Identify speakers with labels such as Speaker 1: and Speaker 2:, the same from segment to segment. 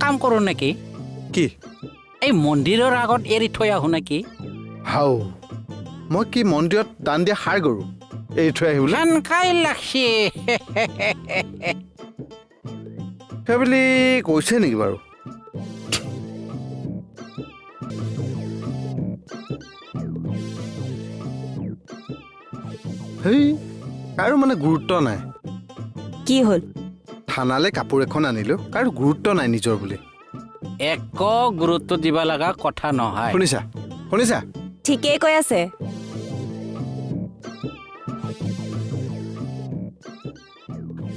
Speaker 1: কাম কৰোঁ নেকি?
Speaker 2: কি?
Speaker 1: এই মন্দিৰৰ আগত এৰি থৈ আহোঁ নেকি?
Speaker 2: হাও, মই কি মন্দিৰত দান দিয়া সাৰ গৰু এৰি থৈ আহিবলৈ?
Speaker 1: সেনকাই লাগছে।
Speaker 2: সেইবুলি কৈছে নেকি বাৰু? হেই, কাৰো মানে গুৰুত্ব নাই।
Speaker 3: কি হ'ল?
Speaker 2: থানালৈ কাপোৰ এখন আনিলো, কাৰো গুৰুত্ব নাই নিজৰ বুলি।
Speaker 1: একো গুৰুত্ব দিব লগা কথা নহয়।
Speaker 2: শুনিছা শুনিছা?
Speaker 3: ঠিকেই কৈ আছে।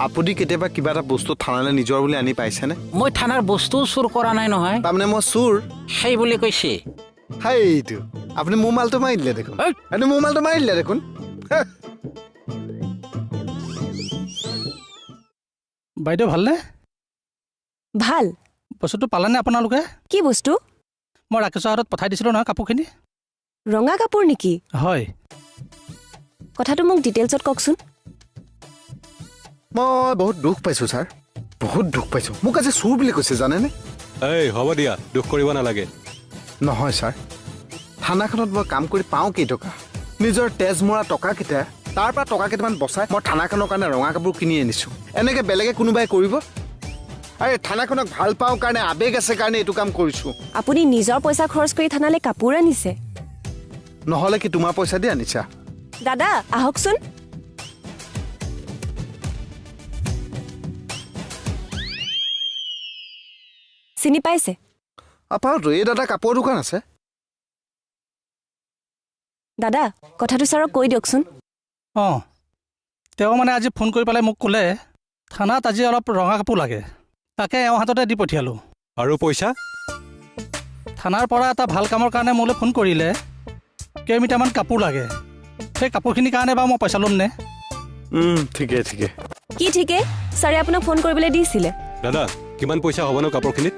Speaker 2: আপুনি কেতিয়াবা কিবা এটা বস্তু থানালৈ নিজৰ বুলি আনি পাইছেনে?
Speaker 1: মই থানাৰ বস্তুও চুৰ কৰা নাই নহয়।
Speaker 2: তাৰমানে মই চুৰ
Speaker 1: সেই বুলি কৈছে?
Speaker 2: সেইটো আপুনি মোৰ মালটো মাৰি দিলে দেখোন। আপুনি মোৰ মালটো মাৰি দিলে দেখোন।
Speaker 4: বাইদেউ ভালনে?
Speaker 3: ভাল।
Speaker 4: বস্তুটো পালানে আপোনালোকে?
Speaker 3: কি বস্তু?
Speaker 4: মই ৰাকেশৰ হাতত পঠাই দিছিলোঁ নহয় কাপোৰখিনি।
Speaker 3: ৰঙা কাপোৰ নেকি?
Speaker 4: হয়।
Speaker 3: কথাটো মোক ডিটেইলছত কওকচোন।
Speaker 2: মই বহুত দুখ পাইছোঁ ছাৰ, বহুত দুখ পাইছোঁ। মোক আজি চুৰ বুলি কৈছে জানেনে?
Speaker 5: এই হ'ব দিয়া, দুখ কৰিব নালাগে।
Speaker 2: নহয় ছাৰ, থানাখনত মই কাম কৰি পাওঁ কেইটকা, নিজৰ তেজ মৰা টকাকেইটা, তাৰ পৰা টকা কেইটামান বচাই মই থানাখনৰ কাৰণে ৰঙা কাপোৰ কিনি আনিছোঁ। এনেকৈ বেলেগে কোনোবাই কৰিব? আৰে থানাখনক ভাল পাওঁ কাৰণে, আৱেগ আছে কাৰণে এইটো কাম কৰিছোঁ।
Speaker 3: আপুনি নিজৰ পইচা খৰচ কৰি থানালৈ কাপোৰ আনিছে?
Speaker 2: নহ'লে কি তোমাৰ পইচা দি আনিছা?
Speaker 3: দাদা আহকচোন। চিনি পাইছে?
Speaker 2: পাওঁতো, এই দাদা কাপোৰৰ দোকান আছে।
Speaker 3: দাদা কথাটো ছাৰক কৈ দিয়কচোন।
Speaker 4: অঁ, তেওঁ মানে আজি ফোন কৰি পেলাই মোক ক'লে থানাত আজি অলপ ৰঙা কাপোৰ লাগে, তাকে এওঁৰ হাততে দি পঠিয়ালোঁ।
Speaker 5: আৰু পইচা?
Speaker 4: থানাৰ পৰা এটা ভাল কামৰ কাৰণে মোলৈ ফোন কৰিলে, কেইমিটাৰমান কাপোৰ লাগে, সেই কাপোৰখিনিৰ কাৰণে বাৰু মই পইচা ল'ম নে?
Speaker 2: ঠিকে ঠিকে।
Speaker 3: কি ঠিকে? ছাৰে আপোনাক ফোন কৰিবলৈ দিছিলে।
Speaker 5: দাদা কিমান পইচা হ'বনো কাপোৰখিনিত?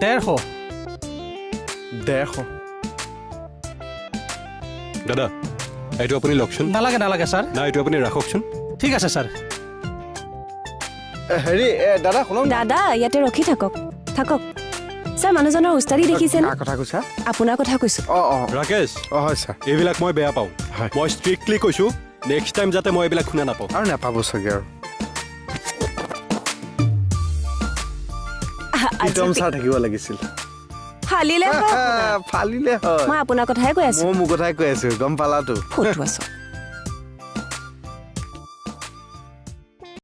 Speaker 4: 150।
Speaker 2: 150?
Speaker 5: দাদা এইটো আপুনি লওকচোন।
Speaker 4: নালাগে নালাগে ছাৰ।
Speaker 5: নাই, এইটো আপুনি ৰাখকচোন।
Speaker 4: ঠিক আছে ছাৰ।
Speaker 2: হেৰি দাদা শুনক।
Speaker 3: দাদা ইয়াতে ৰখি থাকক থাকক। ছাৰ মানুহজনৰ উস্তাদি দেখিছে?
Speaker 2: কথা কৈছা?
Speaker 3: আপোনাৰ কথা কৈছোঁ।
Speaker 2: অঁ অঁ
Speaker 5: ৰাকেশ।
Speaker 2: অঁ হয় ছাৰ।
Speaker 5: এইবিলাক মই বেয়া পাওঁ, মই ষ্ট্ৰিক্টলি কৈছোঁ, নেক্সট টাইম যাতে মই এইবিলাক শুনা নাপাওঁ।
Speaker 2: আৰু নাপাব চাগে। আৰু প্ৰীতম ছাৰ থাকিব লাগিছিল।
Speaker 3: ফালিলে
Speaker 2: ফালিলে হয়।
Speaker 3: মই আপোনাৰ কথাই কৈ আছোঁ।
Speaker 2: মই মোৰ কথাই কৈ আছোঁ, গম পালাতো।
Speaker 3: ফটো আছ।